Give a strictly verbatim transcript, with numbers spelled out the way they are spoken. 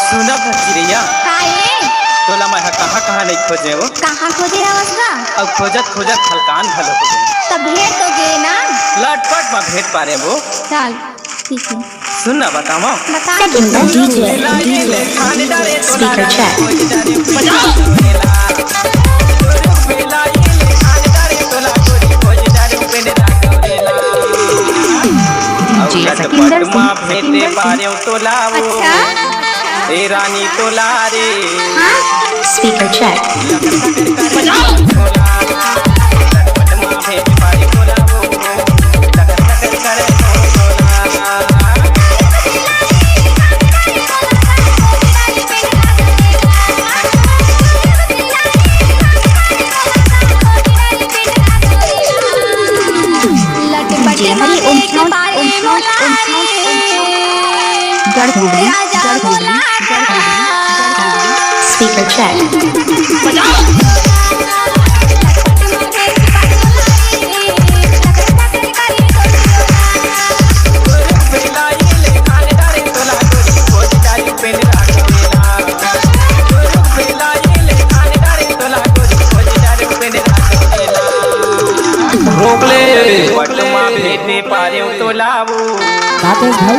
सुना भतीजैया, का ए? तोला मैं ह कहाँ कहाँ नहीं खोजे हो। कहाँ खोजे हवस गा? अब खोजत खोजत हलकान घलो हो गए। तब भेंट तो गे ना। लटपट में भेंट पारे वो। चल, ठीक है। सुन ना बताओ। बता। Speaker check। DJ Satendra Singh. भेंटे पारेव तोला वो। अच्छा। ए रानी तोला रे। हाँ? Speaker check। DJ हरि ओम साउंड, ओम साउंड, ओम साउंड, ओम साउंड। गढ़ गोबरी, गढ़ गोबरी, गढ़ गोबरी, गढ़ गोबरी। Speaker check। रोक ले। पटमा भेंटे पारेव तोला वो। राकेश भाई,